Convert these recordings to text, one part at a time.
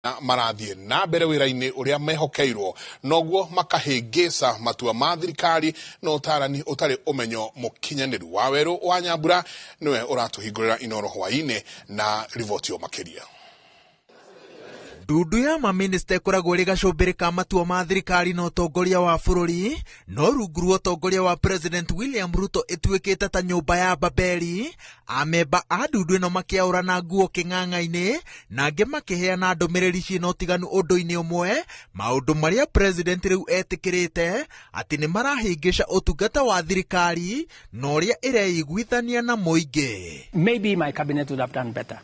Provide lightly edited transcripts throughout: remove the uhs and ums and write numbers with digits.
Marathiĩ na mbere wĩra-inĩ ũrĩa mehokeirwo noguo makahĩngĩca matua ma thirikari na ũtarani ũtarĩ ũmenyo mũkinyanĩru. Wawerũ wa Nyambura nĩwe ũratũhingũrĩra Inoro hwaĩ-inĩ na riboti o makĩria. Ndundu ya mamĩnĩsta ĩkoragwo ĩrĩ gacũmbĩrĩ ka matua ma thirikari na ũtongoria wa bũrũri, no rungu rwa ũtongoria wa President William Ruto ĩtuĩkĩte ta nyũmba ya Babeli. Amemba a ndundu ĩno makĩaũrana nguo kĩng'ang'a-inĩ na angĩ makĩheana ndũmĩrĩri ciĩna ũtiganu ũndũ-inĩ ũmwe, maũndũ marĩa President rĩu etĩkĩrĩte atĩ nĩ marahĩngĩca ũtungata wa thirikari na ũrĩa ĩreiguithania na mũingĩ. Maybe my cabinet would have done better,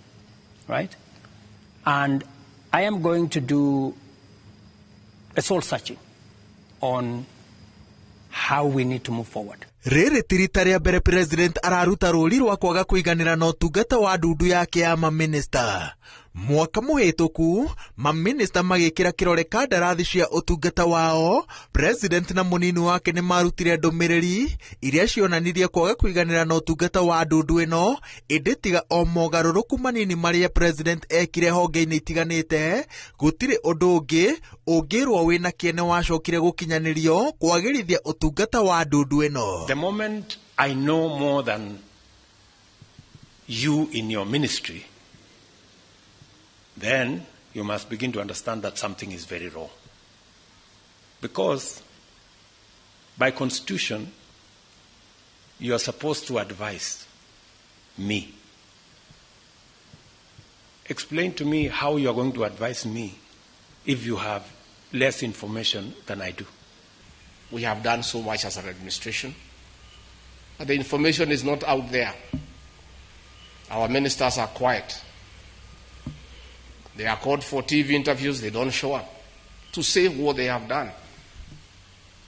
right? And I am going to do a soul searching on how we need to move forward. Rĩrĩ ti rita rĩa mbere President araruta rũri rwa kwaga kũiganĩra na ũtungata wa ndundu yake ya mamĩnĩsta. Mwaka mũhĩtũku mamĩnĩsta magĩkĩra kĩrore kandarathi cia ũtungata wao, President na mũnini wake nĩ marutire ndũmĩrĩri iria cionanirie kwaga kũiganĩra na ũtungata wa ndundu ĩno, ĩndĩ tiga o mogarũrũku manini marĩa President ekire honge-inĩ itiganĩte, gũtirĩ ũndũ ũngĩ ũngĩrwo wĩna kĩene wacokire gũkinyanĩrio kwagĩrithia ũtungata wa ndundu ĩno. The moment I know more than you in your ministry, then you must begin to understand that something is very wrong. Because by constitution, you are supposed to advise me. Explain to me how you are going to advise me if you have less information than I do. We have done so much as an administration, but the information is not out there. Our ministers are quiet. They are called for TV interviews, they don't show up to say what they have done.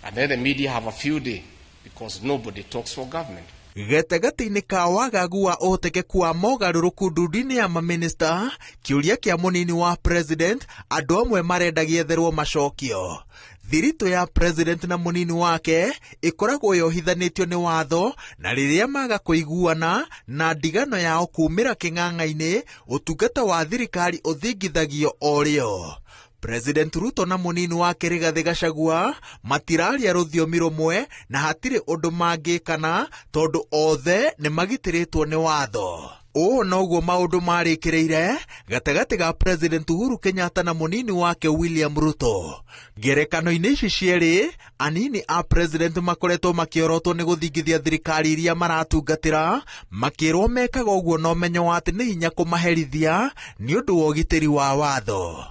And then the media have a few day because nobody talks for government. Gatagatĩ-inĩ ka wagagu wa ũhotekeku wa mogarũrũku ndundu-inĩ ya mamĩnĩsta, kĩũria kĩa mũnini wa President andũ amwe marenda gĩetherwo macokio. Thiritũ ya President na mũnini wake ĩkoragwo yohithanĩtio nĩ watho, na rĩrĩa maga kũiguana na ndigano yao kumĩra kĩng'ang'a-inĩ, ũtungata wa thirikari ũthingithagio o rĩo. President Ruto na mũnini wake Rigathĩ Gachagua matiraria rũthiomi rũmwe na hatirĩ ũndũ mangĩkana tondũ othe nĩ magitĩrĩtwo nĩ watho. Ũũ noguo maũndũ marĩkĩrĩire gatagatĩ ga President Uhuru Kenyatta na mũnini wake William Ruto. Ngerekano-inĩ ici cierĩ, anini a President makoretwo makĩorotwo nĩ gũthingithia thirikari iria maratungatĩra, makĩrwo mekaga ũguo na ũmenyo wa atĩ nĩ hinya kũmaherithia nĩ ũndũ wa ũgitĩri wa watho.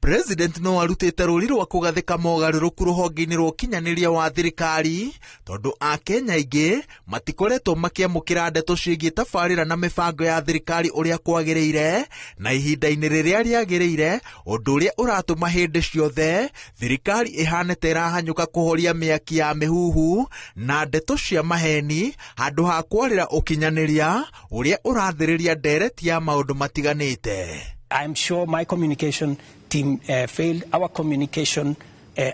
President no arutĩte rũri rwa kũgathĩka mogarũrũku rũhonge-inĩ rwa ũkinyanĩria wa thirikari tondũ Akenya aingĩ matikoretwo makĩamũkĩra ndeto ciĩgiĩ tabarĩra na mĩbango ya thirikari ũrĩa kwagĩrĩire na ihinda-inĩ rĩrĩa rĩagĩrĩire, ũndũ ũrĩa ũratũma hĩndĩ ciothe thirikari ĩhane ta ĩrahanyũka kũhoria mĩaki ya mĩhuhu na ndeto cia maheni handũ ha kwarĩra ũkinyanĩria ũrĩa ũrathĩrĩria ndereti ya maũndũ matiganĩte. I'm sure my communication team failed. Our communication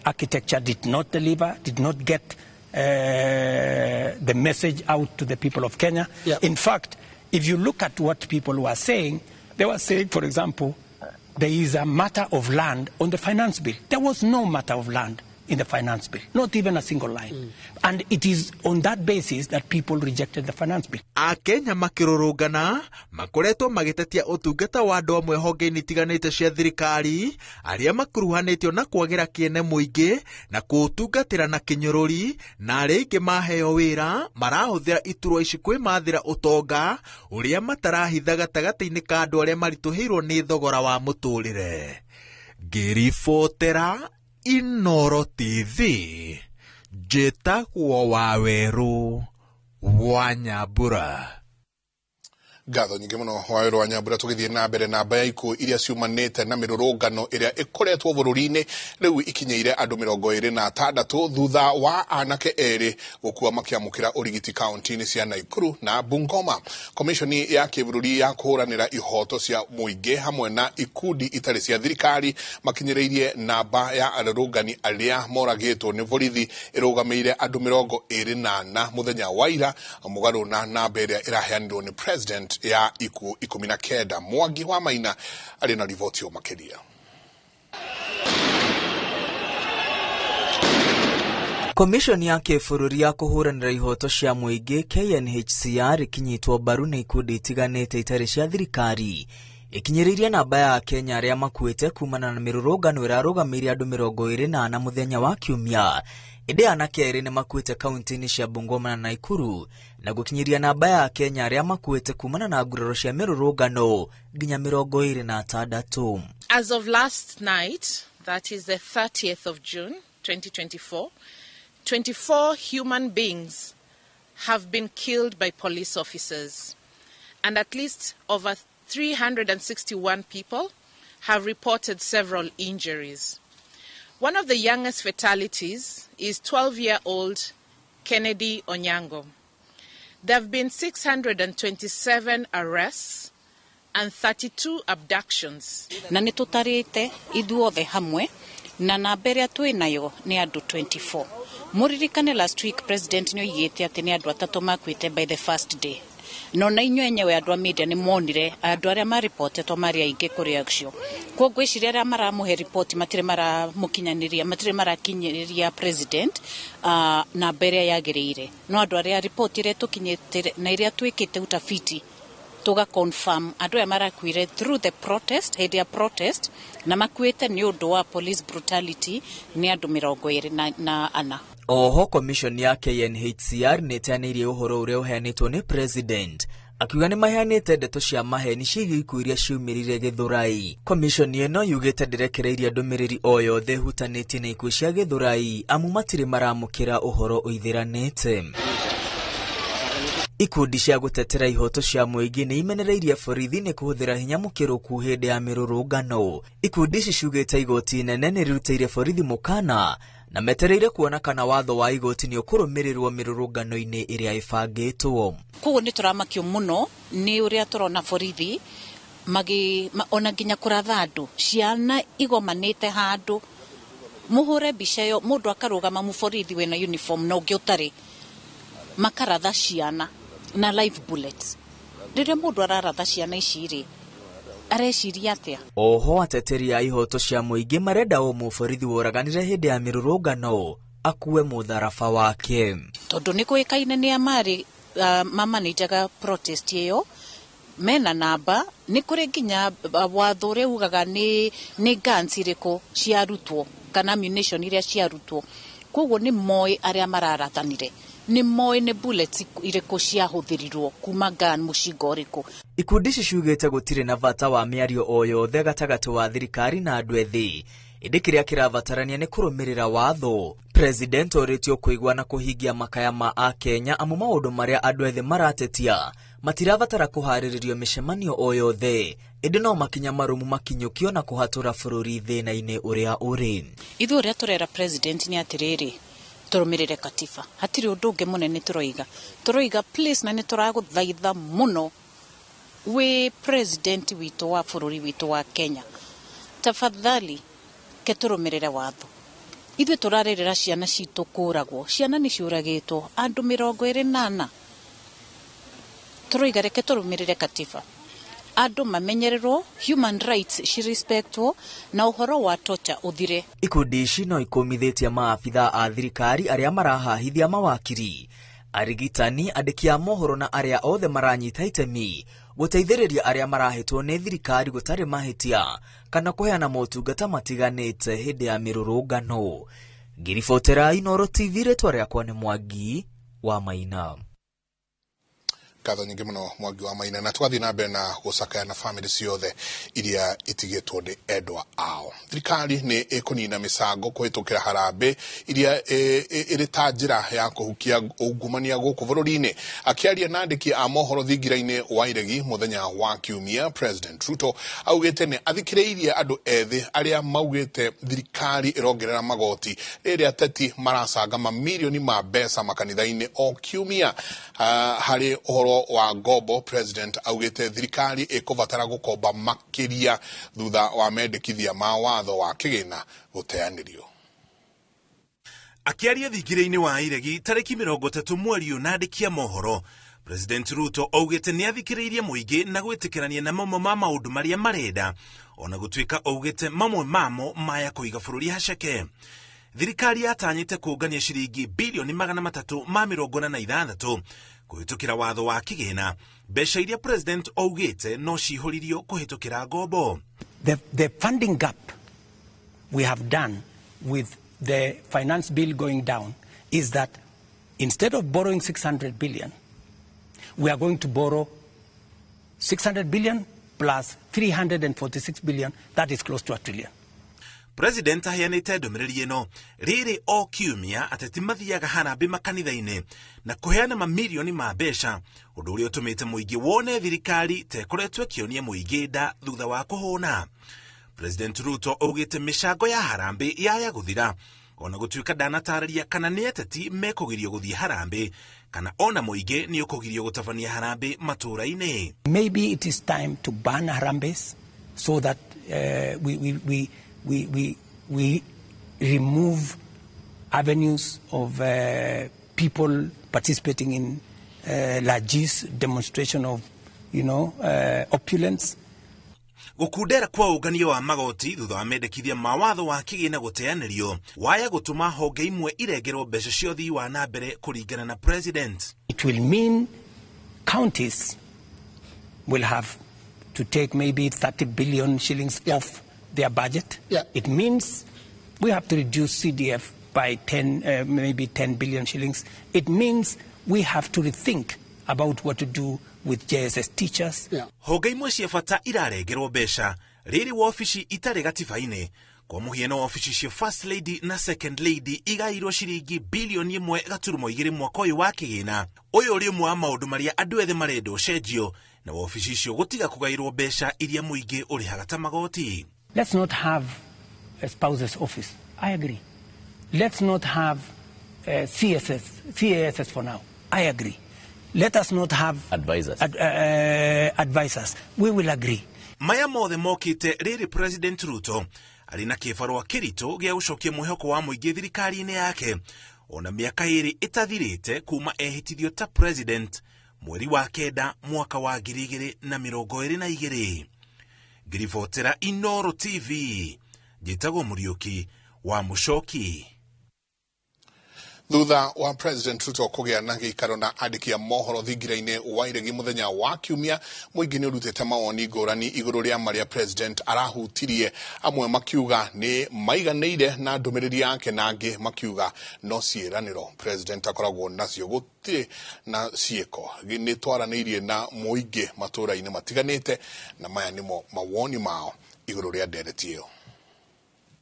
architecture did not deliver, did not get the message out to the people of Kenya. In fact, if you look at what people were saying, they were saying, for example, there is a matter of land on the finance bill. There was no matter of land in the finance bill, not even a single line. And it is on that basis that people rejected the finance bill. Akenya makĩrũrũngana makoretwo magĩtetia ũtungata wa andũ amwe honge-inĩ itiganĩte cia thirikari arĩa makuruhanĩtio na kwagĩra kĩene mũingĩ na kũũtungatĩra na kĩnyũrũri, na arĩa aingĩ maheo wĩra marahũthĩra iturwa ici kwĩmathĩra ũtonga ũrĩa matarahitha gatagatĩ-inĩ ka andũ arĩa maritũhĩirwo nĩ thogora wa mũtũrĩre. Ngĩribotera Inoro TV, njĩtagwo Wawerũ wa Nyambura. Ngatho nyingĩ mũno, Wawerũ wa Nyambura. Tũgĩthiĩ na mbere, namba ya ikuũ iria ciumanĩte na mĩrũrũngano ĩrĩa ĩkoretwo bũrũri-inĩ rĩu ikinyĩire andũ 26 thutha wa anake erĩ gũkua makĩamũkĩra ũrigiti kaunti-inĩ cia Naikuru na Bungoma. Komishoni ya kĩbũrũri ya kũhũranĩra ihoto cia mũingĩ hamwe na ikundi itarĩ cia thirikari makinyĩrĩirie namba ya arũrũngani arĩa moragĩtwo nĩ borithi ĩrũgamĩire andũ 24 mũthenya wa ira, mũgarũ na namba ĩrĩa ĩraheanirwo nĩ President. ya ikuũ 19. Mwangi wa Maina arĩ na riboti o makĩria. Commission ya kĩbũrũri ya kũhũranĩra ihoto cia mũingĩ KNHCR ikinyitwo mbaru nĩ ikundi itiganĩte itarĩ cia thirikari ikinyĩrĩirie namba ya Kenya arĩa makuĩte kumana na mĩrũrũngano ĩrarũgamĩire andũ 24 mũthenya wa Kiumia. Ĩndĩ anake erĩ nĩ makuĩte kaunti-inĩ cia Bungoma na Nakuru na gũkinyĩria namba ya Kenya arĩa makuĩte kumana na nguraro cia mĩrũrũngano nginya 26. As of last night, that is the 30th of June 2024, 24 human beings have been killed by police officers, and at least over 361 people have reported several injuries. One of the youngest fatalities is 12-year-old Kennedy Onyango. There have been 627 arrests and 32 abductions. Na nĩ tũtarĩte ithuothe hamwe na namba ĩrĩa twĩ nayo nĩ andũ 24. Mũririkane last week president nĩ oigĩte atĩ nĩ andũ atatũ makuĩte by the first day. No na inyuĩ enyewe andũ a media nĩ monire andũ arĩa maripotetwo marĩ aingĩ kũrĩ acio. Koguo ngwĩciria arĩa maramũhe ripoti matirĩ maramũkinyanĩria, matirĩ marakinyĩria president namba ĩrĩa yagĩrĩire. No andũ arĩa ripoti ĩrĩa tũkinyĩte na ĩrĩa twĩkĩte utafiti tuga confirm andũ aya marakuire through the protest, hĩndĩ ya protest, na makuĩte nĩ ũndũ wa police brutality nĩ andũ 24. Oho commission ya KNHCR nĩ ĩteanĩirie ũhoro ũrĩa ũheanĩtwo nĩ president akiuga nĩ maheanĩte ndeto cia maheni ciĩgiĩ ikuũ iria ciumĩrire Gĩthũrai. Commission ĩno yugĩte ndĩrekereirie ndũmĩrĩri o yothe ĩhutanĩtie na ikuũ cia Gĩthũrai amu matirĩ maramũkĩra ũhoro ũithĩranĩte. Ikundi cia gũtetera ihoto cia mũingĩ nĩ imenereirie borithi nĩ kũhũthĩra hinya mũkĩrũku hĩndĩ ya mĩrũrũngano. Ikundi ici ciugĩte igoti inene nĩ rĩrutĩire borithi mũkana na metereire kuona kana watho wa igoti nĩ ũkũrũmĩrĩrwo mĩrũrũngano-inĩ ĩrĩa ĩbangĩtwo. Koguo nĩ tũramakio mũno nĩ ũrĩa tũrona borithi ona nginya kũratha andũ, ciana igomanĩte handũ, mũhũre mbica ĩyo mũndũ akarũgama mũborithi wĩna uniform na ũngĩ ũtarĩ, makaratha ciana na live bullets. Rĩrĩa mũndũ araratha ciana ici rĩ, areciria atĩa? Oho ateteri a ihoto cia mũingĩ marenda o mũborithi woraganire hĩndĩ ya mĩrũrũngano akue mũtharaba wake. Tondũ nĩ kũĩkaine nĩ marĩ mamanajaga protest ĩyo mena namba, nĩ kũrĩ nginya watho ũrĩa ugaga nĩ guns irĩkũ ciarutwo kana ammunition iria ciarutwo. Koguo nĩ moĩ arĩa mararathanire, nĩ moĩ nĩ bullets irĩkũ ciahũthĩrirwo kuma gun mũcinga ũrĩkũ. Ikundi ici ciugĩte gũtirĩ na bata wa mĩario o yothe gatagatĩ wa thirikari na andũ ethĩ, ĩndĩ kĩrĩa kĩrabatarania nĩ kũrũmĩrĩra watho. President orĩtio kũigua na kũhingia makaya ma akenya amu maũndũ marĩa andũ ethĩ maratetia matirabatara kũharĩrĩrio mĩcemanio o yothe, ĩndĩ no makinya marũmu makinyũkio na kũhatũra bũrũri thĩna-inĩ ũrĩa ũrĩ. Ithuĩ ũrĩa tũrera president nĩ atĩrĩrĩ, tũrũmĩrĩre katiba, hatirĩ ũndũ ũngĩ mũnene tũroiga. Tũroiga please, na nĩ tũragũthaitha mũno wĩ president witũ wa bũrũri witũ wa Kenya, tafadhali ke tũrũmĩrĩre watho. Ithuĩ tũrarĩrĩra ciana citũ kũragwo, ciana nĩ ciũragĩtwo andũ 24. Tũroiga reke tũrũmĩrĩre katiba, andũ mamenyererwo, human rights cirespectwo, na ũhoro wa torture ũthire. Ikundi ici no ikũmithĩtie maabitha a thirikari arĩa marahahithia mawakiri, arigitani, andĩki a mohoro na arĩa othe maranyita itemi gũteithĩrĩria arĩa marahĩtwo nĩ thirikari gũtarĩ mahĩtia kana kũheana motungata matiganĩte hĩndĩ ya mĩrũrũngano. Ngiribotera Inooro TV, rĩtwa rĩakwa nĩ Mwangi wa Maina. Ngatho nyingĩ mũno Mwangi wa Maina, na tũgathiĩ na mbere na gũcakaya na bamĩrĩ ciothe iria itigĩtwo nĩ endwa ao. Thirikari nĩ ĩkũnina mĩcango kũhĩtũkĩra harambĩ iria ĩrĩ ta njĩra ya kũhukia ungumania gũkũ bũrũri-inĩ. Akĩaria na andĩki a mohoro thingira-inĩ wa Iregi mũthenya wa Kiumia, President Ruto augĩte nĩ athikĩrĩirie andũ ethĩ arĩa maugĩte thirikari ĩrongerera magoti rĩrĩa ateti maracanga mamirioni ma mbeca makanitha-inĩ o kiumia. Harĩ ũhoro wa ngombo, President augĩte thirikari ĩkũbatara gũkomba makĩria thutha wa mendekithia ma watho wa kĩgĩna gũteanĩrio. Akĩaria thingira-inĩ wa Iregi tarĩki 30 mweri ũyũ na andĩki a mohoro, President Ruto augĩte nĩ athikĩrĩirie mũingĩ na gwĩtĩkĩrania na mamwe ma maũndũ marĩa marenda, ona gũtuĩka augĩte mamwe mamo maya kũiga bũrũri haceke. Thirikari yatanyĩte kũngania ciringi bilioni 346 kũhĩtũkĩra watho wa kĩgĩna. Mbeca iria President augĩte no cihũririo kũhĩtũkĩra ngombo. The funding gap we have done with the finance bill going down is that instead of borrowing 600 billion, we are going to borrow 600 billion plus 346 billion, that is close to a trillion. President aheanĩte ndũmĩrĩri ĩno rĩrĩ o kiumia ateti mathiaga harambĩ makanitha-inĩ na kũheana mamirioni ma mbeca, ũndũ ũrĩa ũtũmĩte mũingĩ wone thirikari ta ĩkoretwo ĩkĩonia mũingĩ nda thutha wa kũhũna. President Ruto augĩte mĩcango ya harambĩ yaya gũthira, ona gũtuĩka ndanatarĩria kana nĩ ateti mekũgirio gũthiĩ harambĩ kana ona mũingĩ nĩ ũkũgirio gũtabania harambĩ matũũra-inĩ. Maybe it is time to ban harambes so that we remove avenues of people participating in largesse demonstration of, opulence. Gũkundera kwa ũngania wa magoti thutha wa mendekithia ma watho wa kĩgĩna gũteanĩrio waya gũtũma honge imwe irengerwo mbeca cia ũthii wa na mbere kũringana na President. It will mean counties will have to take maybe 30 billion shillings off their budget. Yeah. It means we have to reduce CDF by 10, maybe 10 billion shillings. It means we have to rethink about what to do with JSS teachers. Yeah. Honge imwe cia bata irarengerwo mbeca rĩrĩ wabici itarĩ gatiba-inĩ. Kwa mũhiano, wabici cia First Lady na Second Lady igairwo ciringi bilioni 1.2 mwaka ũyũ wa kĩgĩna. Ũyũ ũrĩ ũmwe wa maũndũ marĩa andũ ethĩ marenda ũcenjio, na wabici icio gũtiga kũgairwo mbeca iria mũingĩ ũrĩhaga ta magoti. Let's not have a spouse's office. I agree. Let's not have CSS, CASS for now. I agree. Let us not have advisors. Advisors. We will agree. Maya mothe mokĩte rĩrĩ President Ruto arĩ na kĩbarũa kĩritũ gĩa gũcokia mwĩhoko wa mũingĩ thirikari-inĩ yake, ona mĩaka 2 ĩtathirĩte kuma ehĩtithio ta President mweri wa 9 mwaka wa 2022. Ngiribotera Inooro TV, njĩtagwo Mũriũki wa Mũcoki. Thutha wa President Ruto kũgĩa na gĩikaro na andĩki a mohoro thingira-inĩ wa Iregi mũthenya wa kiumia, mũingĩ nĩ ũrutĩte mawoni ngũrani igũrũ rĩa marĩa President arahutirie, amwe makiuga nĩ maiganĩire na ndũmĩrĩri yake na angĩ makiuga no ciĩranĩro President akoragwo nacio gũtirĩ na ciĩko. Nĩ twaranĩirie na mũingĩ matũũra-inĩ matiganĩte na maya nĩmo mawoni mao igũrũ rĩa ndereti ĩyo.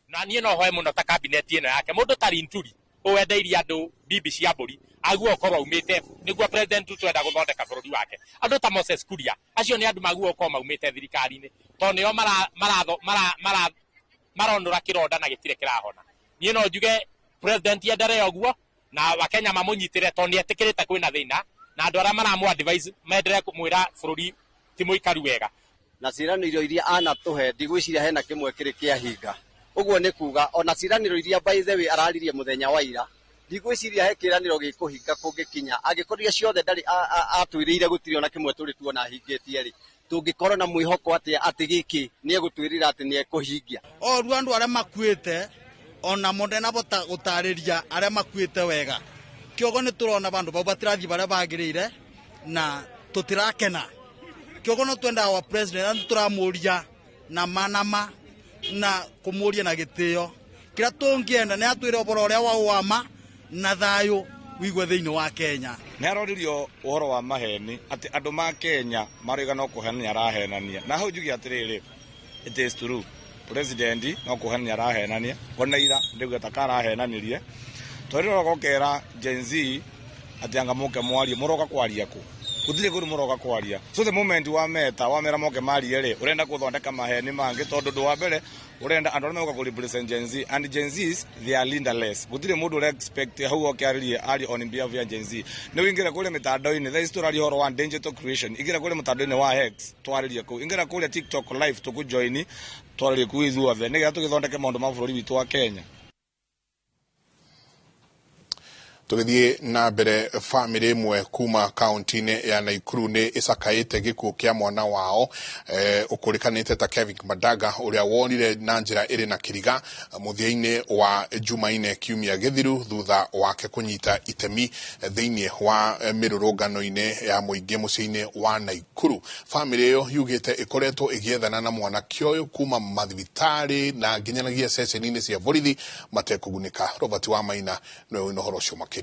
Na niĩ no hoe mũno ta kabineti ĩno yake mũndũ ta Linturi wendeirie andũ bibi cia mbũri aguo ũkorwo aumĩte nĩguo President Ruto enda gũthondeka bũrũri wake. Andũ ta Moses Kuria acio nĩ andũ maguo ũkorwo maumĩte thirikari-inĩ tondũ nĩo maronũra kĩronda na gĩtirĩ kĩrahona. Niĩ no njuge President enderee ũguo na Wakenya mamũnyitĩre tondũ nĩ etĩkĩrĩte kwĩna thĩna na andũ arĩa maramũ advise menderee kũmwĩra bũrũri ti mũikaru wega. Na ciĩranĩro iria anatũhe ndigwĩciria hena kĩmwe kĩrĩ kĩahinga. Ũguo nĩ kuga ona ciĩranĩro iria by the way araririe mũthenya wa ira ndigwĩciria he kĩĩranĩro gĩkũhinga kũngĩkinya angĩkorwo ciothe ndarĩ atwĩrĩire gũtirĩ ona kĩmwe tũrĩ tuona ahingĩtie rĩ, tũngĩkorwo na mwĩhoko atĩa atĩ gĩkĩ nĩegũtwĩrĩra atĩ nĩekũhingia. Oru andũ arĩa makuĩte ona monde nabota gũtarĩria arĩa makuĩte wega kĩogo nĩ tũrona bandũ bau batirathiĩ barĩa bagĩrĩire na tũtirakena. Kĩogo no twendaga wa president na tũramũria na manama na kũmũria na gĩtĩo kĩrĩa tũngĩenda nĩ atwĩre ũhoro ũrĩa wa wama na thayũ wĩigwe thĩinĩ wa Kenya. Nĩ aroririo ũhoro wa maheni atĩ andũ ma Kenya marauga no kũhenania arahenania, na hau njuge atĩrĩrĩ, it is true President no kũhenania arahenania, ona ira ndĩguo ta karahenanirie tondũ rĩrĩa Gen Z atĩ anga mũke mwarie mũroka kwaria kũ gũtirĩ kũndũ mũroka kwaria. So the moment wa meta wamera moke marie rĩ, ũrenda gũthondeka maheni mangĩ tondũ ũndũ wa mbere ũrenda andũ arĩa megũka kũ represent Gen Z, and Gen Zs they are leaderless. Gũtirĩ mũndũ ũre expect hau oke arĩrie arie on behalf ya Gen Z. Nĩ ũingĩre kũrĩa mĩtandao-inĩ thaa ici tũraria ũhoro wa digital creation, ingĩra kũrĩa mũtandao-inĩ wa X twarĩrie kũu, ingĩra kũrĩa TikTok live tũkũjoini twarĩrie kũu ithuothe nĩgetha tũgĩthondeke maũndũ ma bũrũri witũ wa Kenya. Tũgĩthiĩ na mbere, bamĩrĩ ĩmwe kuma kaunti-inĩ ya Nakuru nĩ ĩcakaĩte gĩkuũ kĩa mwana wao ũkũrĩkanĩte ta Kevin Madaga, ũrĩa wonire na njĩra ĩrĩ na kĩriga mũthia-inĩ wa Jumaine kiumia gĩthiru thutha wake kũnyita itemi thĩinĩ wa mĩrũrũngano-inĩ ya mũingĩ mũciĩ-inĩ wa Nakuru. Bamĩrĩ ĩyo yugĩte ĩkoretwo ĩgĩethana na mwanake ũyũ kuma mathibitarĩ na nginyanagia ceceni-inĩ cia borithi matekũgunĩka. Robert Wamaina nĩwe wĩna ũhoro ũcio makĩria.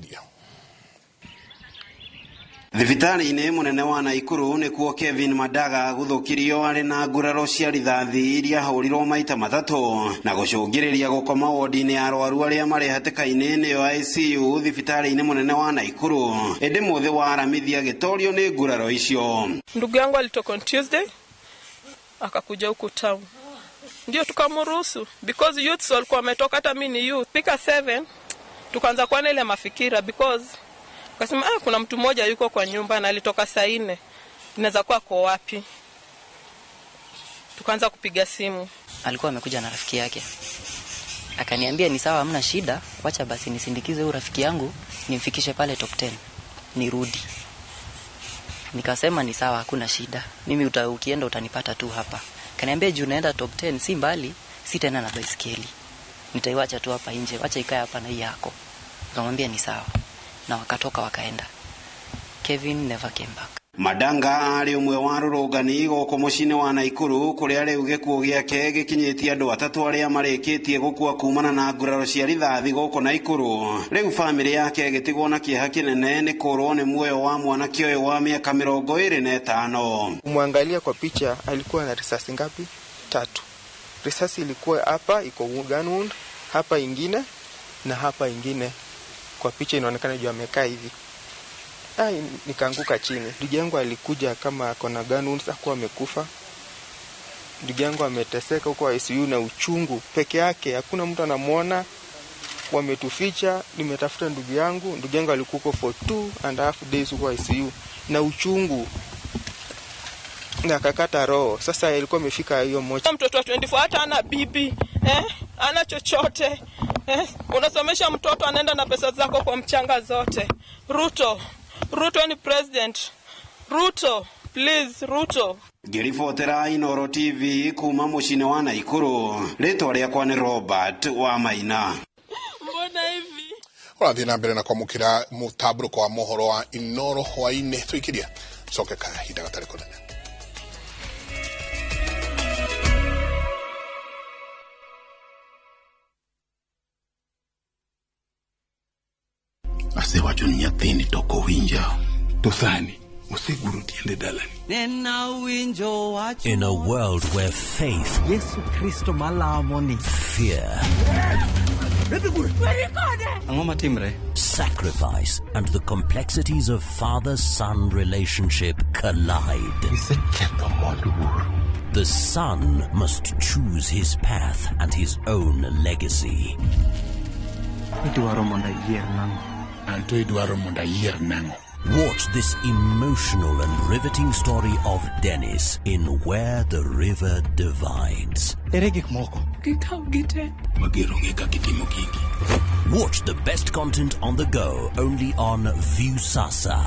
Thibitarĩ-inĩ mũnene wa Nakuru nĩkuo Kevin Madaga gũthũkirio arĩ na nguraro cia rithathi iria ahũrirwo maita matatũ na gũcũngĩrĩria gũkoma wodi-inĩ ya arwaru arĩa marĩ hatĩka-inĩ nĩyo ICU thibitarĩ-inĩ mũnene wa Nakuru. Ĩndĩ mũthĩ wa Aramithi agĩtorio nĩ nguraro icio. Ndugu yangu alitoka on Tuesday akakuja huku town, ndio tukamruhusu because youths walikuwa wametoka, hata mimi ni youth. Pika 7 tukaanza kuwa na ile mafikira because akasema kuna mtu mmoja yuko kwa nyumba na alitoka saa 4, inaweza kuwa kwa wapi? Tukaanza kupiga simu. Alikuwa amekuja na rafiki yake, akaniambia ni sawa, hamna shida, wacha basi nisindikize huyu rafiki yangu nimfikishe pale top 10 nirudi. Nikasema ni sawa, hakuna shida, mimi ukienda utanipata tu hapa. Akaniambia juu naenda top 10 si mbali, si tena na baiskeli, nitaiwacha tu hapa nje, wacha ikae hapa na hii yako. Nikamwambia ni sawa, na wakatoka wakaenda. Kevin never came back. Madanga arĩ ũmwe wa rũrũngani gũkũ mũciĩ-inĩ wa Nakuru kũrĩa rĩu gĩkuũ gĩake gĩkinyĩtie andũ atatũ arĩa marĩkĩtie gũkua kumana na nguraro cia rithathi gũkũ Nakuru. Rĩu bamĩrĩ yake ĩgĩtigwo na kĩeha kĩnene nĩ kũrwo nĩ muoyo wa mwanake ũyũ wa mĩaka 25. Umwangalia kwa picha alikuwa na risasi ngapi? 3. Risasi ilikuwa hapa iko gun wound, hapa ingine na hapa ingine. Kwa picha inaonekana juu amekaa hivi. Nikaanguka chini. Ndugu yangu alikuja kama ako na gun wounds, hakuwa amekufa. Ndugu yangu ameteseka huko ICU na uchungu peke yake, hakuna mtu anamuona. Wametuficha. Nimetafuta ndugu yangu alikuwa huko for 2.5 days huko ICU na uchungu, na akakata roho. Sasa ilikuwa imefika hiyo moja. Mtoto wa 24 hata ana bibi, ana chochote. Unasomesha mtoto anaenda na pesa zako kwa mchanga zote. Ruto ni president. Ruto, please Ruto. Ngĩribotera Inooro TV kuma mũciĩ-inĩ wa Nakuru, rĩtwa rĩakwa nĩ Robert Wamaina. Mbona hivi? Ũrathiĩ na mbere na kwamũkĩra mũtambũrũko wa mohoro wa Inooro hwaĩ-inĩ. Tũikĩria coke kahinda gatarĩ kũnene. Asewacho ni nyathini to ok owinja. To sani oseguro tiende dalani. In a world where faith, Yesu Kristo malamo ni, fear, sacrifice, and the complexities of father-son relationship collide, the son must choose his path and his own legacy. Watch this emotional and riveting story of Dennis in Where the River Divides. Watch the best content on the go, only on Viusasa.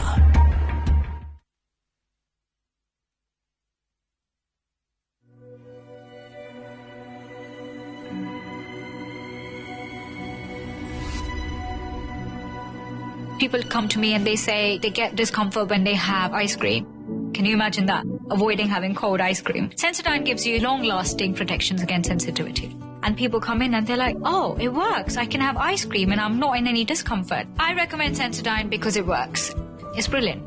People come to me and they say they get discomfort when they have ice cream. Can you imagine that? Avoiding having cold ice cream. Sensodyne gives you long-lasting protections against sensitivity. And people come in and they're like, oh, it works. I can have ice cream and I'm not in any discomfort. I recommend Sensodyne because it works. It's brilliant.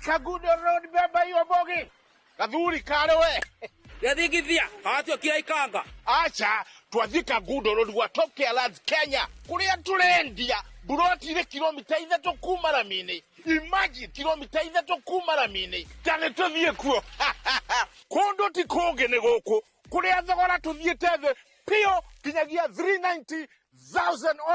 Kagudo Road, baba hiyo bogi. Gathuri kare we. Yathigithia atio kiraikanga acha twathie Kagudo Road gwa Top Care Lands Kenya kuria turendia buroti ire kilomita 3 kuma ramini. Imagine kilomita 3 kuma ramini tane tuthie kuo kundu ti kungi ni guku kuria thogora tuthiete thi pio kinyagia 390,000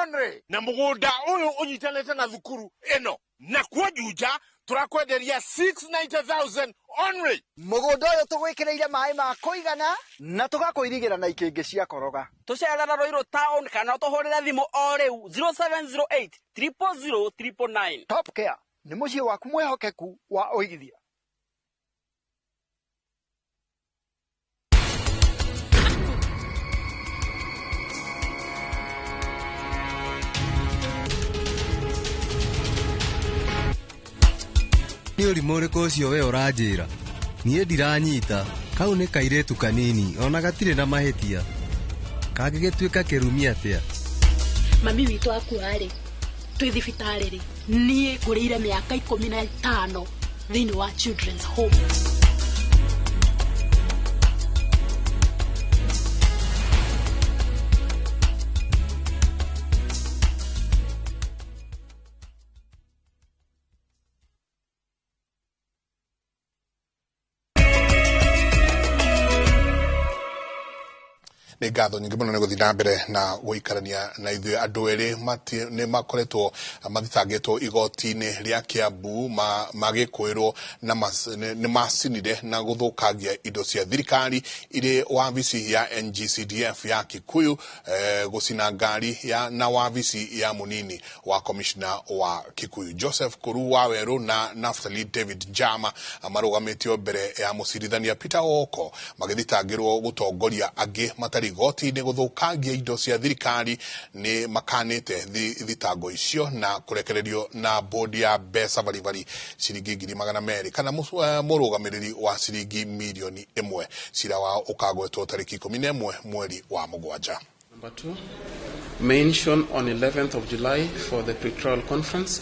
only na mugunda uyu unyitanite na thukuru ino na kuo Juja turakwenderia 690,000 Only. Mũgũnda ũyũ tũgwĩkĩrĩire maĩ ma kũigana na tũgakũirigĩra na ikĩngĩ cia koroga. Tũcerera Ruiru town kana ũtũhũrĩre thimũ o rĩu 0708 000 999. Top Care nĩ mũciĩ waku mwĩhokeku wa ũigithia. Nĩ ũrimũ ũrĩkũ ũcio we ũranjĩra? Niĩ ndiranyita. Kau nĩ kairĩtu kanini ona gatirĩ na mahĩtia. Kangĩgĩtuĩka kĩrumi atĩa? Mami witũ akua-rĩ, twĩ thibitarĩ-rĩ, niĩ ngũrĩire mĩaka 15 thĩinĩ wa Children's Home. Nĩ ngatho nyingĩ mũno nĩ gũthiĩ na mbere na gũikarania na ithuĩ. Andũ erĩ nĩ makoretwo mathitangĩtwo igoti-inĩ rĩa Kiambu magĩkwĩrwo na nĩ macinire na gũthũkangia indo cia thirikari irĩ wabici ya NGCDF ya Kikuyu, gũcina ngari na wabici ya mũnini wa commissioner wa Kikuyu. Joseph Kuru Waweru na Naftali David Njama marũgamĩtio mbere ya mũcirithania Peter Oko magĩthitangĩrwo gũtongoria angĩ matarĩ igoti-inĩ gũthũkangia indo cia thirikari. Nĩ makanĩte thitango icio na kũrekererio na bodi ya mbeca baribari ciringi 200,000 kana mũrũgamĩrĩri wa ciringi 1,000,000. Cira wao ũkagwetwo tarĩki 11 mweri wa mũgwanja. Number 2, mention on 11th of July for the pre-trial conference.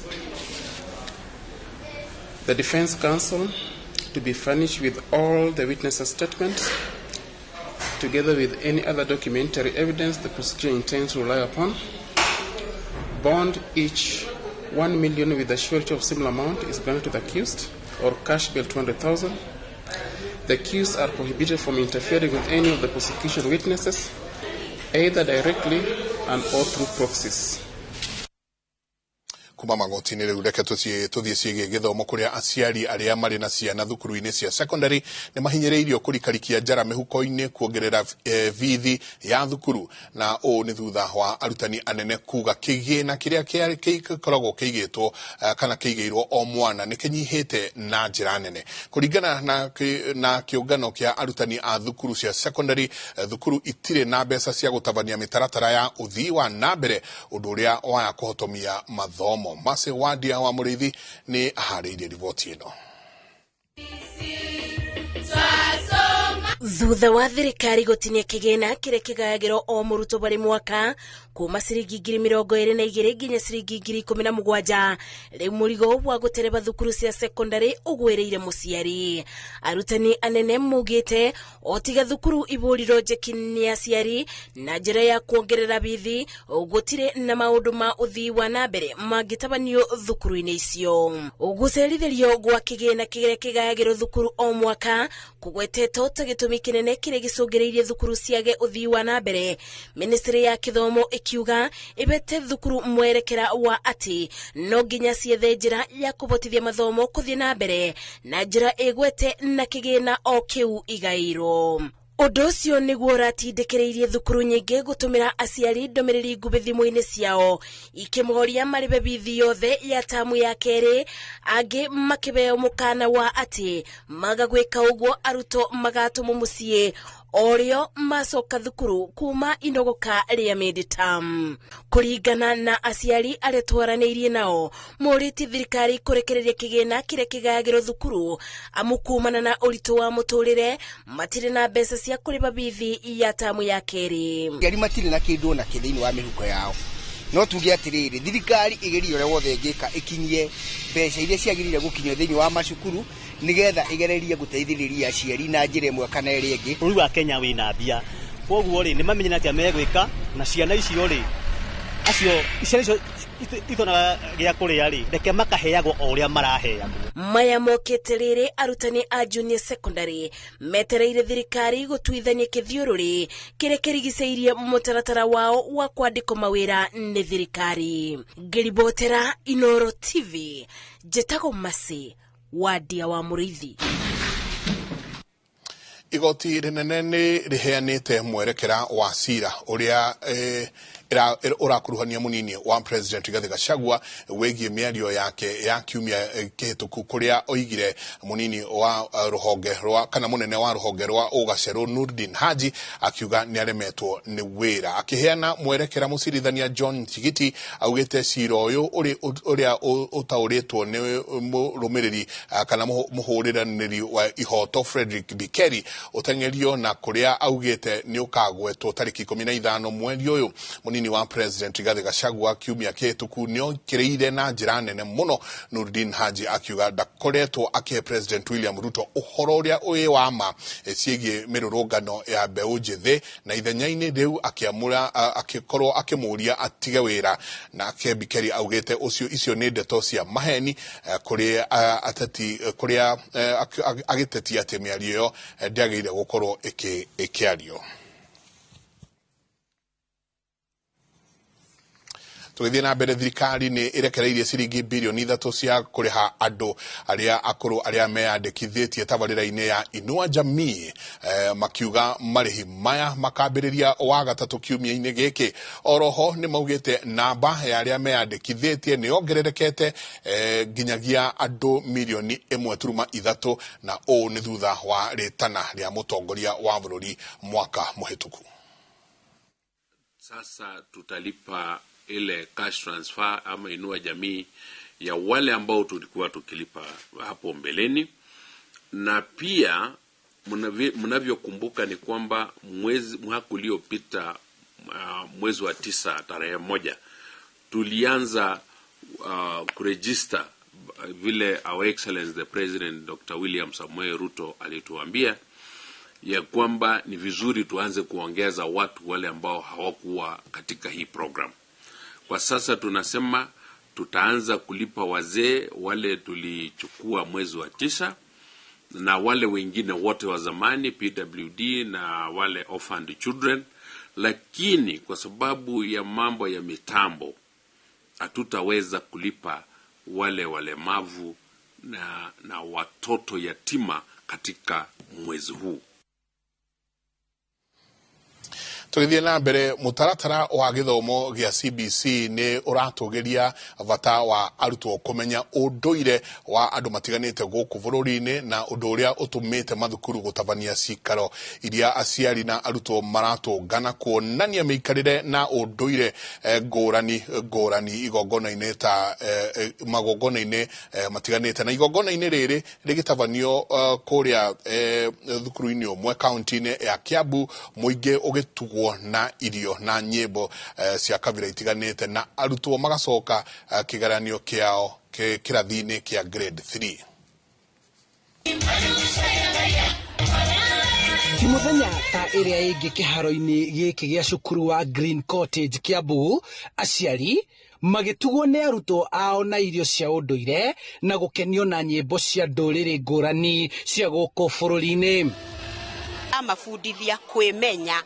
The defense counsel to be furnished with all the witnesses' statements, together with any other documentary evidence the prosecution intends to rely upon. Bond each 1 million with a surety of similar amount is granted to the accused, or cash bail 200,000. The accused are prohibited from interfering with any of the prosecution witnesses, either directly and or through proxies. Kuma magoti-inĩ rĩu reke tũthiĩ ciĩgiĩ gĩthomo kũrĩa aciari arĩa marĩ na ciana thukuru-inĩ cia secondary nĩ mahinyĩrĩirio kũrikarikia njara mĩhuko-inĩ kuongerera bithi ya thukuru, na ũũ nĩ thutha wa arutani anene kuga kĩgĩna kĩrĩa gĩkoragwo kĩigĩtwo kana kĩigĩirwo o mwana nĩ kĩnyihĩte na njĩra nene. Kũringana na kĩũngano kĩa arutani a thukuru cia secondary, thukuru itirĩ na mbeca cia gũtabania mĩtaratara ya ũthii wa na mbere, ũndũ ũrĩa waya kũhotomia mathomo. Mase Wadia wa Mũrĩithi nĩ aharĩirie riboti ĩno. Thutha wa thirikari gũtinia kĩgĩna kĩrĩa kĩgayagĩrwo o mũrutwo bari mwaka kuma ciringi 22,000 nginya ciringi 17,000, rĩu mũrigo wa gũtereba thukuru cia secondary ũgwĩrĩire mũciari. Arutani anene maugĩte o tiga thukuru ibũrirwo njeki nĩ aciari na njĩra ya kuongerera bithi, gũtirĩ na maũndũ ma ũthii wa na mbere mangĩtabanio thukuru-inĩ icio. Gũcerithĩrio gwa kĩgĩna kĩrĩa kĩgayagĩrwo thukuru o mwaka kũgwetetwo ta gĩtũmi kĩnene kĩrĩa gĩcũngĩrĩirie thukuru ciage ũthii wa na mbere. Ministry ya gĩthomo ĩkiuga ĩbete thukuru mwerekera wa atĩ no nginya ciethe njĩra ya kũbotithia mathomo kũthiĩ na mbere na njĩra ĩgwete na kĩgĩna o kĩu igairwo. Ũndũ ũcio nĩguo ũratindĩkĩrĩirie thukuru nyingĩ gũtũmĩra aciari ndũmĩrĩri nguhĩ thimũ-inĩ ciao ikĩmoria marĩhe bithi yothe ya tamu ya kerĩ, angĩ makĩheo mũkana wa atĩ maga gwĩka ũguo arutwo magatũmwo mũciĩ orĩo macoka thukuru kuma inogoka rĩa mid-term. Kũringana na aciari arĩa twaranĩirie nao, morĩtie thirikari kũrekereria kĩgĩna kĩrĩa kĩgayagĩrwo thukuru amu kumana na ũritũ wa mũtũrĩre matirĩ na mbeca cia kũrĩha bithi ya tamu ya kerĩ. Aciari matirĩ na kĩndũ ona kĩ thĩinĩ wa mĩhuko yao, no tuge atĩrĩrĩ, thirikari ĩgerie ũrĩa wothe ĩngĩka ĩkinyie mbeca iria ciagĩrĩire gũkinyio thĩinĩ wa macukuru nigetha igererie guteithĩrĩria aciari na njĩra ĩmwe kana ĩrĩa ĩngĩ. Bũrũri wa Kenya wĩna mbia, koguo rĩ nĩ mamenye atĩa megwĩka na ciana icio rĩ, acio ciana icio itonaga gĩa kũrĩa rĩ, reke makaheagwo o ũrĩa maraheagwo. Maya mokĩte rĩrĩ arutani a junior secondary metereire thirikari gũtuithania kĩthiũrũrĩ kĩrĩa kĩrigicĩirie mũtaratara wao wa kwandĩkwo mawĩra nĩ thirikari. Ngĩribotera Inooro TV, njĩtagwo Masi Wadia wa Mũrĩithi. Igoti rinene ni riheanite mwerekera wa cira uria urakuruhania munini wa President Rigathi Gachagua wigie miario yake ya kiumia kihituku kuria oigire munini wa ruhonge rwa kana munene wa ruhonge rwa ugaceru Nurdin Haji akiuga ni aremetwo ni wira. Akiheana mwerekera mucirithania John Chigiti augite cira uyu uria utauritwo ni murumiriri kana muhuriraniri wa ihoto Frederick Bikeri utengerio na kuria augite ni ukagwetwo tariki 15 mweri uyu. Munini wa President Rigathi Gachagua kiumia kihituku niokireire na njira nene muno Nurdin Haji akiuga ndakoretwo akihe President William Ruto uhoro uria wi wa ma ciĩgiĩ mĩrũrũngano ya mbeũ njĩthĩ na ithenya-inĩ rĩu akiamũra akikorwo akimuria atige wĩra. Nake Bikeri augite ucio icio nĩ ndeto cia maheni kũrĩ ateti kũrĩa agĩtetia atĩ mĩario ĩyo ndĩagĩrĩire gũkorwo ĩkĩario. Tugithie na mbere, thirikari ni irekereirie ciringi bilioni 3 cia kuriha andu aria akuru aria meyandikithitie tabarira-ini ya Inua Jamii, makiuga marihi maya makambiriria wa gatatu kiumia-ini giki. Oroho ni maugite namba ya aria meyandikithitie ni yongererekete nginyagia andu milioni 1.3 na uu ni thutha wa ritana ria mutongoria wa bururi mwaka muhituku. Sasa tutalipa ile cash transfer ama Inua Jamii ya wale ambao tulikuwa tukilipa hapo mbeleni. Na pia mnavyokumbuka ni kwamba mwaka uliopita mwezi wa 9 tarehe 1 tulianza kuregister vile Our Excellency the President Dr. William Samoei Ruto alituambia ya kwamba ni vizuri tuanze kuongeza watu wale ambao hawakuwa katika hii program. Kwa sasa tunasema tutaanza kulipa wazee wale tulichukua mwezi wa 9 na wale wengine wote wa zamani PWD na wale orphaned children, lakini kwa sababu ya mambo ya mitambo hatutaweza kulipa wale walemavu na watoto yatima katika mwezi huu. Tugithie na mbere, mutaratara wa githomo gia CBC ni uratugiria bata wa arutwo kumenya unduire wa andu matiganite guku bururi-ini na undu uria utumite mathukuru gutabania cikaro iria aciari na arutwo maratungana kuonania miikarire na unduire ngurani ngurani igongona-ini ta magongona-ini matiganite. Na igongona-ini riri rigitabanio kuria thukuru-ini umwe kaunti-ini ya Kiambu, muingi ugitugwo na irio na nyimbo cia kabira itiganite na arutwo magacoka kigeranio kiao kirathi-inĩ kia grade 3. Ti muthenya ta ĩrĩa ĩngĩ kĩharo-inĩ gĩkĩ gĩa cukuru wa Green Cottage Kiambu, aciari magĩtugwo nĩ arutwo ao na irio cia ũndũire na gũkenio na nyĩmbo cia ndũrĩrĩ ngũrani cia gũkũ bũrũri-inĩ. Amabundithia kwĩmenya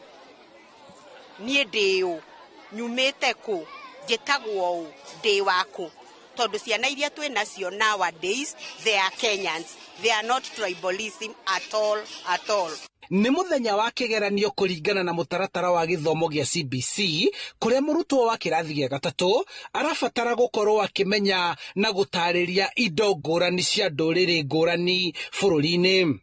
niĩ ndĩ ũ, nyumĩte kũ, njĩtagwo ũ, ndĩ wakũ, tondũ ciana iria twĩ nacio nowadays they are Kenyans, they are not tribalism at all at all. Nĩ mũthenya wa kĩgeranio kũringana na mũtaratara wa gĩthomo gĩa CBC, kũrĩa mũrutwo wa kĩrathi gĩa gatatũ arabatara gũkorwo akĩmenya na gũtarĩria indo ngũrani cia ndũrĩrĩ ngũrani bũrũri-inĩ.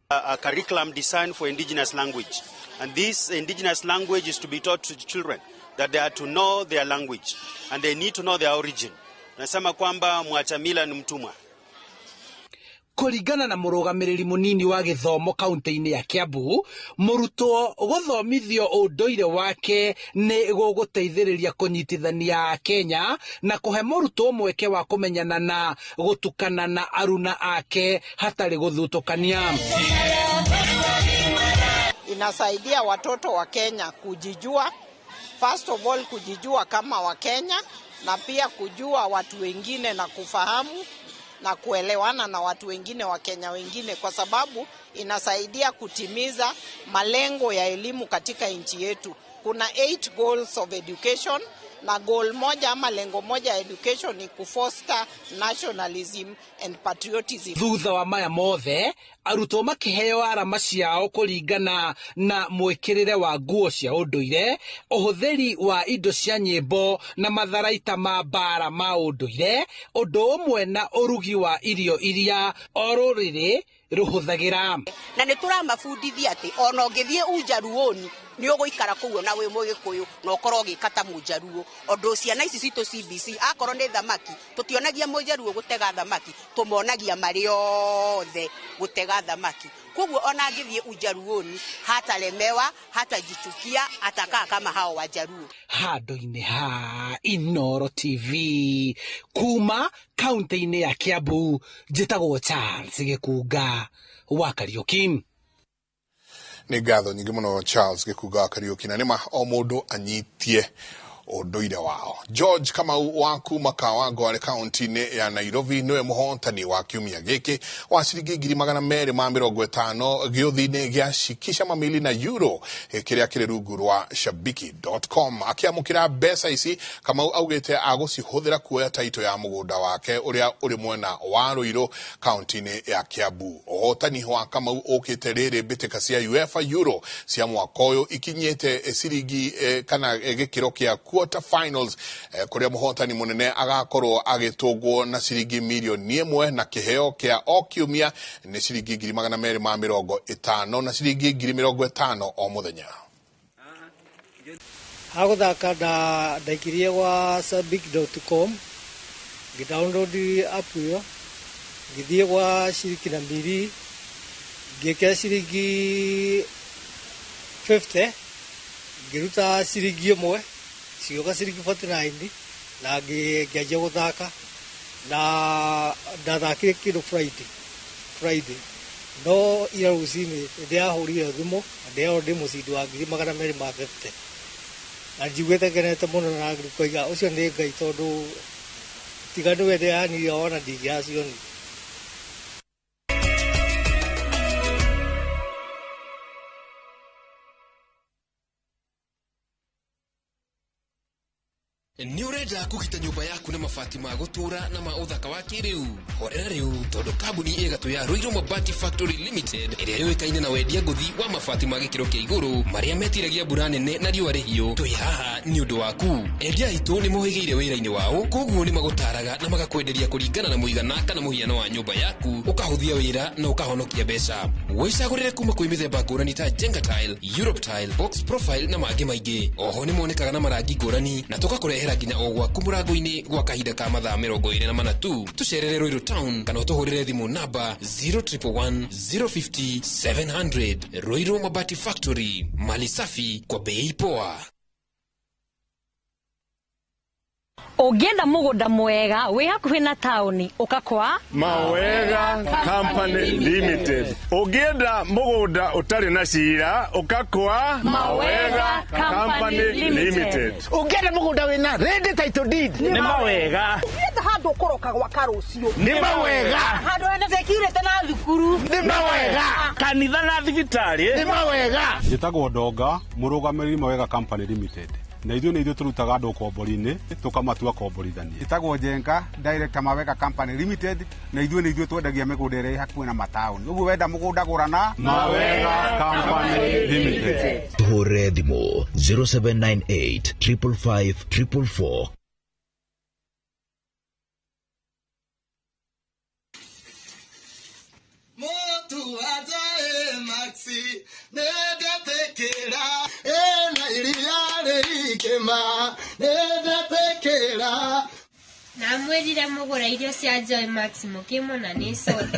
A curriculum designed for indigenous language, and this indigenous language is to be taught to children, that they are to know their language and they need to know their origin. Nasema kwamba mwacha mila ni mtumwa. Kũringana na mũrũgamĩrĩri mũnini wa gĩthomo kaunti-inĩ ya Kiambu, mũrutwo gũthomithio ũndũire wake nĩ gũgũteithĩrĩria kũnyitithania Akenya na kũhe mũrutwo mweke wa kũmenyana na gũtukana na aruna ake hatarĩ gũthutũkania. Inasaidia watoto wa Kenya kujijua, first of all kujijua kama wa Kenya, na pia kujua watu wengine na kufahamu na kuelewana na watu wengine wa Kenya wengine, kwa sababu inasaidia kutimiza malengo ya elimu katika nchi yetu. Kuna 8 goals of education Na goal moja ama lengo moja ya education ni kufoster nationalism and patriotism. Thutha wa maya mothe arutwo makĩheo arama ciao kũringana na mwĩkĩrĩre wa nguo cia ũndũire, ũhũthĩri wa indo cia nyĩmbo na matharaita ma mbara ma ũndũire, ũndũ ũmwe na ũrugi wa irio iria o rũrĩrĩ rũhũthagĩra. Na nĩ tũramabundithia atĩ ona ũngĩthiĩ Unjaruoni nĩ ũgũikara kũu ona wĩ Mũgĩkũyũ na ũkorwo ũgĩka ta Mũnjaruo. Ũndũ ciana ici citũ CBC akorwo nĩ thamaki tũtionagia Mũnjaruo gũtega thamaki, tũmonagia marĩ othe gũtega thamaki. Koguo ona angĩthiĩ Unjaruoni hatalemewa, hatajichukia, atakaa kama hao Wajaruo. Handũ-inĩ ha Inooro TV kuma kaunti-inĩ ya Kiambu, njĩtagwo Charles Gĩkunga wa Kariuki. Nĩ ngatho nyingĩ mũno Charles Gĩkunga wa Kariuki, na nĩma o mũndũ anyitie ũndũire wao. George Kamau wa kuma Kawangware kaunti-inĩ ya Nairobi nĩwe mũhotani wa kiumia gĩkĩ wa ciringi 250,000 gĩũthi-inĩ gĩa Shikisha Mamili na Euro kĩrĩa kĩrĩ rungu rwa shabiki.com. Akĩamũkĩra mbeca ici, Kamau augĩte agũcihũthĩra kuoya taito ya mũgũnda wake ũrĩa ũrĩ mwena wa Ruiru kaunti-inĩ ya Kiambu. Ũhotani wa Kamau ũkĩte rĩrĩ mbĩtĩka cia UEFA Euro cia mwaka ũyũ ikinyĩte ciringi kana gĩkĩro kĩa quarter finals, kuria muhotani munene agakorwo agitungwo na ciringi milioni 1 na kiheo kia o kiumia ni ciringi 250,000 na ciringi 50,000 o muthenya. Haguthaka ndaikirie gwa sabic.com, ngidownload app iyo, ngithie gwa ciringi na mbiri, ngikira ciringi 50, ngiruta ciringi 1, cigĩũka ciringi 49 na ngĩanjia gũthaka na ndathakire kĩndũ Friday no ira rũcinĩ ndĩrahũrire thimũ na ndĩrerwo ndĩ mũcindi wa 250,000 na njiguĩte ngenete mũno na ngoiga ũcio nĩ Ngai tondũ tiga nĩwe ndĩranire ona ndingĩracionire. Nĩ ũrenda kũgita nyũmba yaku na mabati ma gũtũũra na ma ũthaka wa kĩrĩu? Horera rĩu tondũ kambuni ĩgatũ ya Ruiru Mabati Factory Limited ĩrĩa yũĩkaine na wendia ngũthi wa mabati ma gĩkĩro kĩa igũrũ marĩa metiragia mbura nene na riũa rĩhiũ, twĩ haha nĩ ũndũ waku. Endia aitũ nĩ mohĩgĩire wĩra-inĩ wao, koguo nĩ magũtaraga na magakwenderia kũringana na mũigana kana mũhiano wa nyũmba yaku, ũkahũthia wĩra na ũkahonokia mbeca. Wĩcagũrĩre kuma kwĩ mĩthemba ngũrani ta Jenga Tile, Europe Tile, Box Profile na mangĩ maingĩ. Oho nĩ monekaga na marangi ngũrani na tũgakũrehera nginya o gwaku mũrango-inĩ gwa kahinda ka mathaa 24 tu. Tũcerere Ruiru Town kana ũtũhũrĩre thimũ namba 0111 050 700. Ruiru Mabati Factory, mali safi kwa bei poa. Ũngĩenda mũgũnda mwega wĩ hakuhĩ na taũni ũka kwa Mawega Company Limited. Ũngĩenda mũgũnda ũtarĩ na cira ũka kwa Mawega Company Limited. Ũngĩenda mũgũnda wĩna ready title deed nĩ Mawega. Ũngĩenda handũ ũkũroka gwaka rũciũ nĩ Mawega. Handũ hena security na thukuru nĩ Mawega. Kanitha na thibitarĩ nĩ Mawega. Njĩtagwo Ndonga, mũrũgamĩrĩri Mawega Company Limited. Na ithuĩ nĩ ithuĩ tũrutaga andũ ũkombori-inĩ tũkamatua komborithania. Ĩtagwo Njenga, Director Mawega Company Limited, na ithuĩ nĩ ithuĩ twendagia mĩgũnda ĩrĩa ĩ hakuhĩ na mataũni. Ũguo wenda mũgũnda gũra na Mawega Company Limited. Tũhũrĩre thimũ 0798 555 444. Motu ajae maxi nedatekera ena iria rĩikĩma nedatekera. Namwĩrire mũgũre irio cia Joy Max mũkĩmwo na nĩ coti.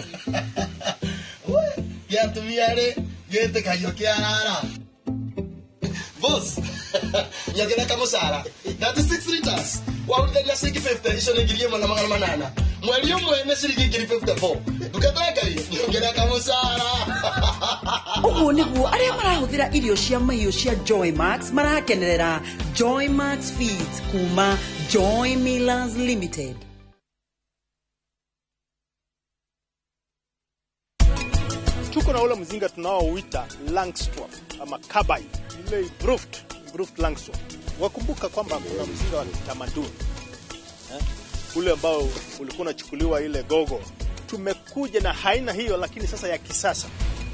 Gĩa atumia rĩ gĩtĩkagio kĩarara. Boss, nyongerera kamũcara 36 liters warutithania ciringi 50 icio nĩ 1800 mweri ũmwe nĩ ciringi 54. Ndungata ya Ngai nyongerera kamũcara. Ũguo nĩguo arĩa marahũthĩra irio cia mahiũ cia Joy Max marakenerera Joy Max Feeds kuma Joy Millers Limited. Tuko na ule mzinga tunaouita Langstrop ama carbide, ile improved Langstrop. Wakumbuka kwamba kuna mzinga wa kitamaduni ule ambao ulikuwa unachukuliwa ile gogo. Tumekuja na haina hiyo, lakini sasa ya kisasa.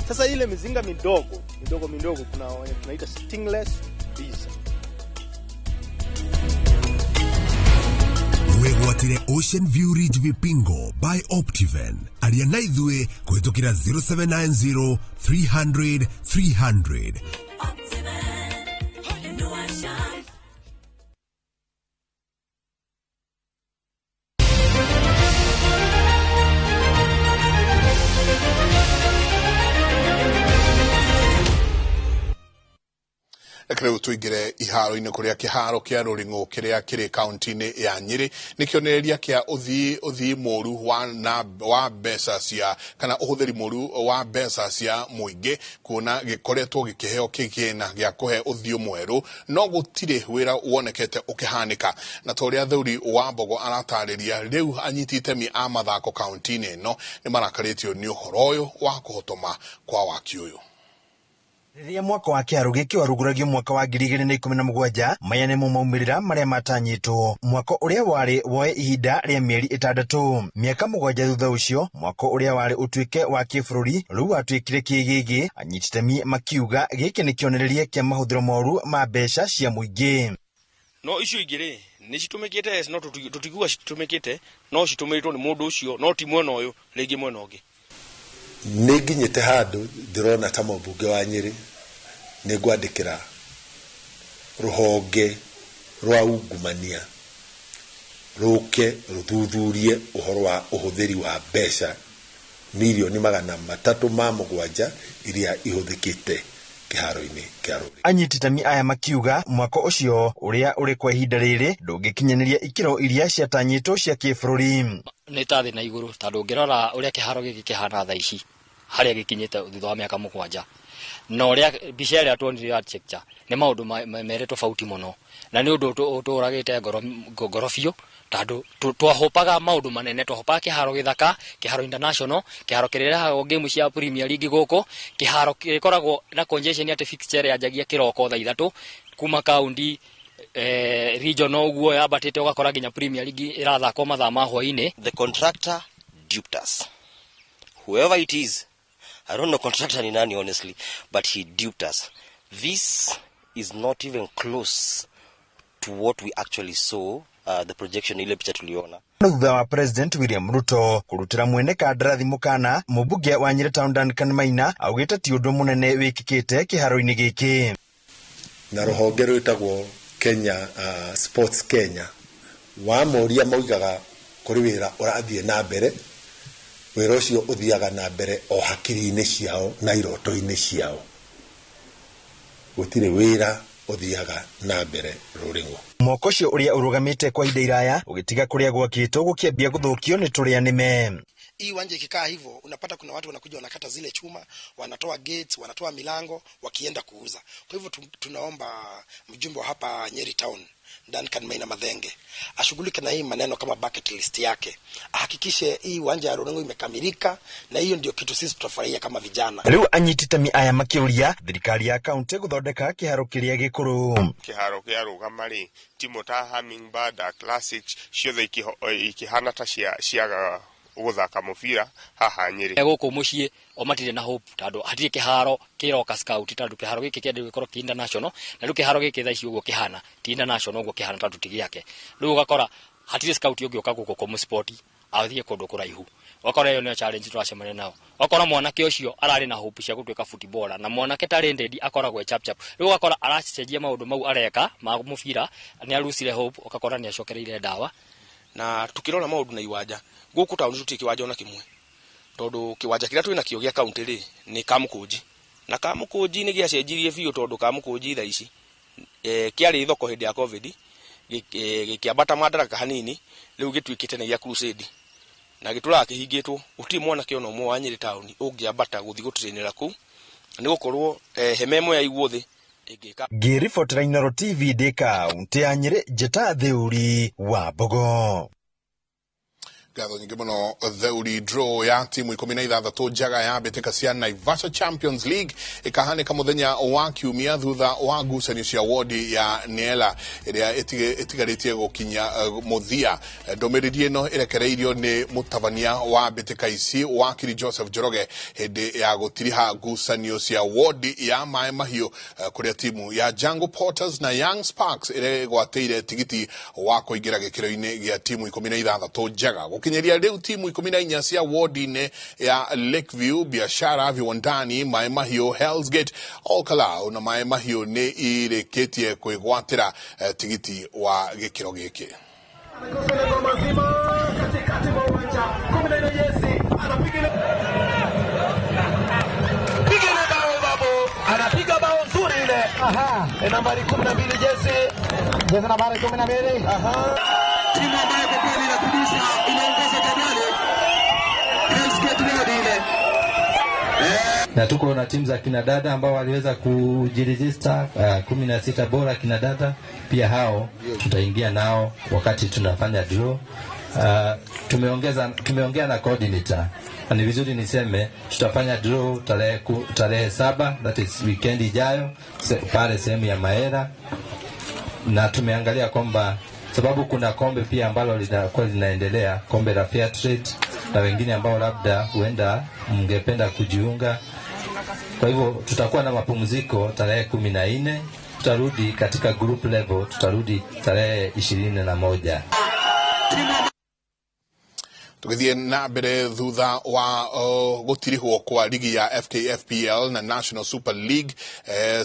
Sasa ile mizinga midogo midogo midogo, kuna tunaita stingless bees. Wĩgwatĩre Ocean View Ridge Vipingo by Optiven aria na ithuĩ kũhĩtũkĩra 0790 300 300. Rĩu tũingĩre iharo-inĩ kũrĩa kĩharo kĩa Rũring'o kĩrĩa kĩrĩ kaunti-inĩ ya Nyĩrĩ nĩ kĩonereria kĩa ũthii mũru wa mbeca cia kana ũhũthĩri mũru wa mbeca cia mũingĩ, kuona gĩkoretwo gĩkĩheo kĩgĩna gĩa kũhe ũthiũ mwerũ no gũtirĩ wĩra wonekete ũkĩhanĩka. Na ta ũrĩa Theuri wa Mbogo aratarĩria, rĩu anyiti itemi a mathako kaunti-inĩ ĩno nĩ marakarĩtio nĩ ũhoro ũyũ wa kũhotoma kwa waki ũyũ. Rĩrĩa mwaka wa kĩharo gĩkĩ warugũragio mwaka wa 2017, maya nĩmo maumĩrĩra marĩa matanyĩtwo. Mwako ũrĩa warĩ woe ihinda rĩa mĩeri 6. Mĩaka 7 thutha ũcio, mwako ũrĩa warĩ ũtuĩke wa kĩbũrũri rĩu watuĩkire kĩgĩgĩ. Anyiti itemi makiuga gĩkĩ nĩ kĩonereria kĩa mahũthĩro moru ma mbeca cia mũingĩ. No icio ingĩ rĩ nĩ citũmĩkĩte, no tũtiguaga citũmĩkĩte, no citũmĩrĩtwo nĩ mũndũ ũcio, no ti mwena ũyũ, rĩngĩ mwena ũngĩ. Nĩ nginyĩte handũ ndĩrona ta mũmbunge wa Nyĩrĩ nĩ ngwandĩkĩra rũhonge rwa ungumania rũke rũthuthurie ũhoro wa ũhũthĩri wa mbeca mirioni 307 iria ihũthĩkĩte kĩharo-inĩ kĩa Rũring'o. Anyiti itemi aya makiuga mwako ũcio ũrĩa ũrĩ kwa ihinda rĩrĩ ndũngĩkinyanĩria ikĩro iria ciatanyĩtwo cia kĩbũrũri. Nĩ ta thĩ na igũrũ, tondũ ũngĩrora ũrĩa kĩharo gĩkĩ kĩhana thaa ici harĩa gĩkinyĩte thutha wa mĩaka 7 na ũrĩa mbica ĩrĩa tuonire ya architecture nĩ maũndũ merĩ tofauti mũno, na nĩ ũndũ ũtũragĩte ngoro biũ, tondũ twahopaga maũndũ manene, twahopaga kĩharo gĩthaka, kĩharo international, kĩharo kĩrehagwo game cia Premier League gũkũ, kĩharo gĩkoragwo na congestion atĩ fixture yanjagia kĩroko thaa 3 kuma kaunti region ũguo yambatĩte ũgakora nginya Premier League ĩrathakwo mathaa ma hwaĩ-inĩ. The contractor duped us. Whoever it is, I don't know contractor ni nani honestly, but he duped us. This is not even close to what we actually saw, the projection ile picha tuliona. Thutha wa President William Ruto kũrutĩra mwene kandarathi mũkana, mũmbunge wa Nyĩrĩ Town Duncan Maina augĩte ti ũndũ mũnene wĩkĩkĩte kĩharo-inĩ gĩkĩ. Na rũhonge rwĩtagwo Kenya Sports Kenya wamoria maugaga kũrĩ wĩra ũrathiĩ na mbere, wĩra ũcio ũthiaga na mbere o hakiri-inĩ ciao na iroto-inĩ ciao. Gũtirĩ wĩra ũthiaga na mbere Rũring'o. Mwako ũcio ũrĩa ũrũgamĩte kwa ihinda iraya ũgĩtiga kũrĩa gwakĩtwo gũkĩambia gũthũkio nĩ tũrĩa nĩme. Hii uwanja ikikaa hivyo, unapata kuna watu wanakuja wanakata zile chuma, wanatoa gates, wanatoa milango, wakienda kuuza. Kwa hivyo tunaomba mjumbe wa hapa Nyeri Town, Duncan Maina Mathenge, ashughulike na hii maneno kama bucket list yake. Ahakikishe hii uwanja ya Rũring'o imekamilika, na hiyo ndio kitu sisi tutafurahia kama vijana. Rĩu anyiti itemi aya makĩũria thirikari ya kaunti gũthondeka kĩharo kĩrĩa gĩkũrũ. Kĩharo kĩa rũgama rĩ, timu ta Hummingbird, Classics ciothe ikihana ta ciaga gũthaka mũbira haha Nyĩrĩ. Gũkũ mũciĩ o matirĩ na hope, tondũ hatirĩ kĩharo kĩroka scout, tondũ kĩharo gĩkĩ kĩendete gũkorwo kĩ international, na rĩu kĩharo gĩkĩ thaa ici ũguo kĩhana ti international ũguo kĩhana tondũ ti gĩake. Rĩu ũgakora hatirĩ scout ũngĩũka gũkũ kũmũ-spot athiĩ kũndũ kũraihu. Ũgakora ĩyo nĩyo challenge tũracemania nayo. Ũgakora mwanake ũcio ararĩ na hope cia gũtuĩka footballer, na mwanake talented akoragwo e chap chap. Rĩu ũgakora aracenjia maũndũ mau areka ma mũbira, nĩ arucire hope, ũgakora nĩ acokereire ndawa. Na tukirora maundu na iwanja guku tauni tutie kiwanja ona kimwe, tondu kiwanja kiria twina kio gia kaunti ri ni Kamukunji, na Kamukunji ni giacenjirie biu, tondu Kamukunji thaa ici kiari thoko hindi ya Covid gikiambata madaraka hanini, riu gituikite ni gia Crusade na gituraga kihingitwo. Gutiri mwanake ona umwe wa Nyĩrĩ tauni ungiambata guthi gutrainira kuu, ni gukorwo hema ĩmwe yaigwo thi. Ngĩribotera Inooro TV ndĩ kaunti ya Nyĩrĩ, njĩta Theuri wa Mbogo. Ngatho nyingĩ mũno Theuri. Draw ya timu 16 njega ya mbĩtĩka cia Naivasha Champions League ĩkahanĩka mũthenya wa kiumia thutha wa ngucanio cia wodi ya Niela ĩrĩa ĩtigarĩtie gũkinya mũthia. Ndũmĩrĩri ĩno ĩrekereirio nĩ mũtabania wa mbĩtĩka ici wakiri Joseph Njoroge hĩndĩ ya gũtiriha ngucanio cia wodi ya Maĩ Mahiũ, kũrĩa timu ya Jungle Porters na Young Sparks ĩregwatĩire tigiti wa kũingĩra gĩkĩro-inĩ gĩa timu 16 njega. Gũkinyĩria rĩu timu 14 cia wodi-inĩ ya Lakeview, Biashara, Viwandani, Maĩ Mahiũ, Hell's Gate, Olkalau na Maĩ Mahiũ nĩ irĩkĩtie kwĩgwatĩra tigiti wa gĩkĩro gĩkĩ. Anapiga bao nzuri ile. Aha. Nambari 12 jezi. Jezi nambari 12. Aha. Timu ambayo kwa kweli inarudisha inaongeza jadali. Hell's Gate wodi ile. Na tuko na timu za kina dada ambao waliweza kujirejista 16 bora kina dada, pia hao tutaingia nao wakati tunafanya draw. Tumeongea na coordinator, na ni vizuri niseme tutafanya draw tarehe 7, that is weekend ijayo, pale sehemu ya Maera, na tumeangalia kwamba sababu kuna kombe pia ambalo linakuwa linaendelea, kombe la Fair Trade, na wengine ambao labda huenda mngependa kujiunga. Kwa hivyo tutakuwa na mapumziko tarehe 14, tutarudi katika group level, tutarudi tarehe 21. Tũgĩthiĩ na mbere thutha wa gũtirihwo kwa ligi ya FKFPL na National Super League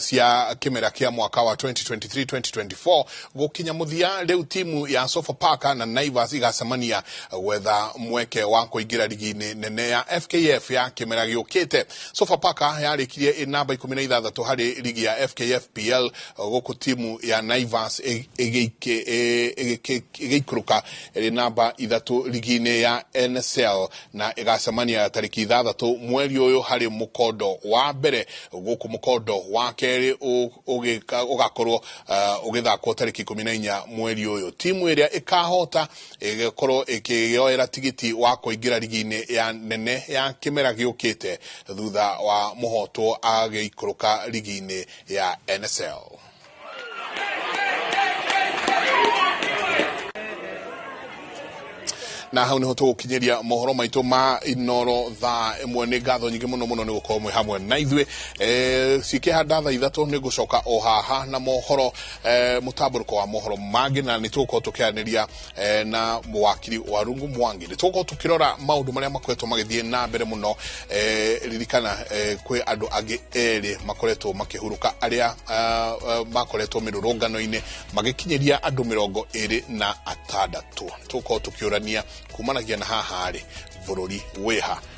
cia kĩmera kĩa mwaka wa 2023-2024 gũkinya mũthia, rĩu timu ya Sofapaka na Naivas igacemania gwetha mweke wa kũingĩra ligi-inĩ nene ya FKF ya kĩmera gĩũkĩte. Sofapaka yarĩkirie ĩ namba 16 harĩ ligi ya FKFPL, gũkũ timu ya Naivas ĩgĩikũrũka ĩrĩ namba 3 ligi-inĩ ya NSL na ĩgacemania tarĩki 6 mweri ũyũ harĩ mũkondo wa mbere, gũkũ mũkondo wa kerĩ ũgakorwo ũgĩthakwo tarĩki 14 mweri ũyũ. Timu ĩrĩa ĩkahota ĩgakorwo ĩkĩyoera tigiti wa kũingĩra ligi-inĩ ya nene ya kĩmera gĩũkĩte thutha wa mũhotwo agĩikũrũka ligi-inĩ ya NSL. Na hau niho tũgũkinyĩria mohoro maitũ ma Inoro thaa 1. Nĩ ngatho nyingĩ mũno mũno nĩ gũkorwo mwĩ hamwe na ithuĩ. Cikĩhanda thaa 3 nĩ ngũcoka o haha na mohoro, mũtambũrũko wa mohoro mangĩ, na nĩ tũgũkorwo tũkĩaranĩria na mwakiri wa Rungu Mwangi. Nĩ tũgũkorwo tũkĩrora maũndũ marĩa makoretwo magĩthiĩ na mbere mũno. Ririkana kwĩ andũ angĩ erĩ makoretwo makĩhurũka arĩa makoretwo mĩrũrũngano-inĩ magĩkinyĩria andũ 26. Tũgũkorwo tũkĩũrania kumanagia na haha rĩ bũrũri wĩha.